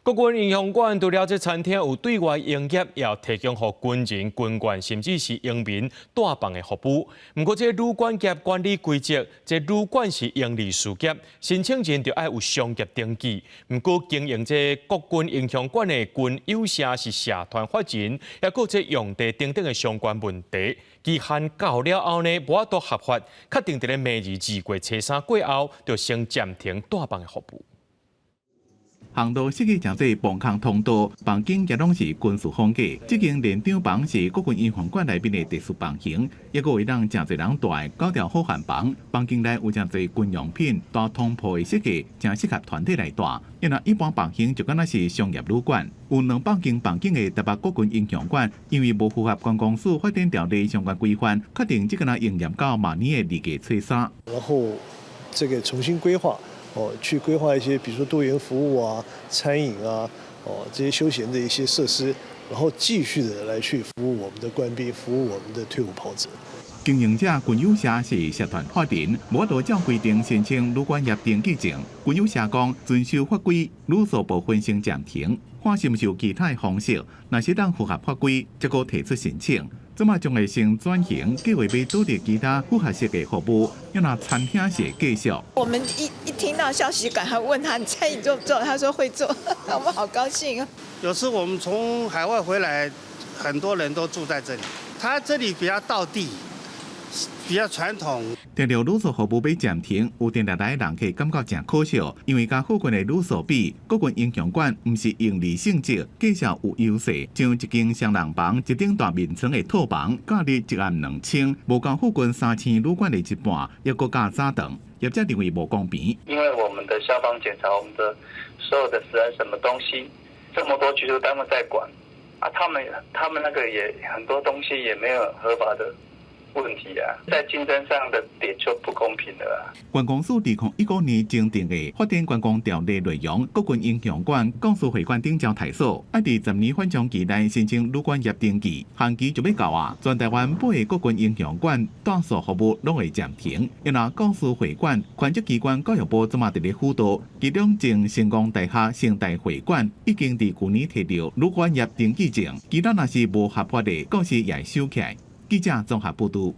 國軍英雄館除了這餐廳有對外營業，也有提供予軍人、軍官甚至是農民帶飯的服務。毋過，這旅館業管理規則，這旅館是營利事業，申請人就愛有商業登記。毋過，經營這國軍英雄館的軍友社是社團法人，抑閣這用地等等的相關問題，期限到了後呢，無法度合法，確定佇咧明年二月初三過後，就先暫停帶飯的服務。航道設計誠濟防空通道，房間也攏是軍事風格。這間連長房是國軍英雄館內面的特殊房型，抑閣會當誠濟人住的九條好漢房。房間內有誠濟軍用品，大通鋪的設計，誠適合團體來住。因為一般房型就敢若是商業旅館。有200間房間的台北國軍英雄館，因為無符合觀光署發展條例相關規範，確定這個若營業到明年的二月初三。然後這個重新規劃。哦，去規劃一些，比如說多元服務啊、餐飲啊，哦，這些休閒的一些設施，然後繼續的來去服務我們的官兵，服務我們的退伍袍澤。經營者軍友社是社團法人，無法度照規定申請旅館業登記證。軍友社講遵守法規，旅宿部分先暫停，看是毋是有其他的方式，若是當符合法規，才閣提出申請。這馬將會先轉型，計劃欲導入其他複合式的服務，若餐廳是繼續。我們一聽到消息，趕快問他：你餐飲做不做？他說會做，我們好高興啊！有時我們從海外回來，很多人都住在這裡。他這裡比較道地，比較傳統。聽著旅宿服務欲暫停，有定來的人客感覺誠可惜，因為佮附近的旅宿比，國軍英雄館毋是營利性質，價數有優勢。像一間雙人房，一頂大眠床的套房，價值1萬2千，無夠附近三星旅館的一半，抑閣較早頓，業者認為無公平。因為我們的消防檢查，我們的所有的食安什麼東西，這麼多局處單位在管，啊，他們那個也很多東西也沒有合法的問題啊，在競爭上的點就不公平了。觀光署2019年訂定的發展觀光條例內容，國軍英雄館、國事會館等招台所，愛佇10年緩衝期內申請旅館業登記，限期就欲到啊！全台灣八个國軍英雄館住宿服務攏會暫停。因為國事會館、權責機關教育部這馬佇咧輔導，其中前成功大學成大會館已經佇舊年提著旅館業登記證，其他若是無合法的，到時也會收起來。記者綜合報導。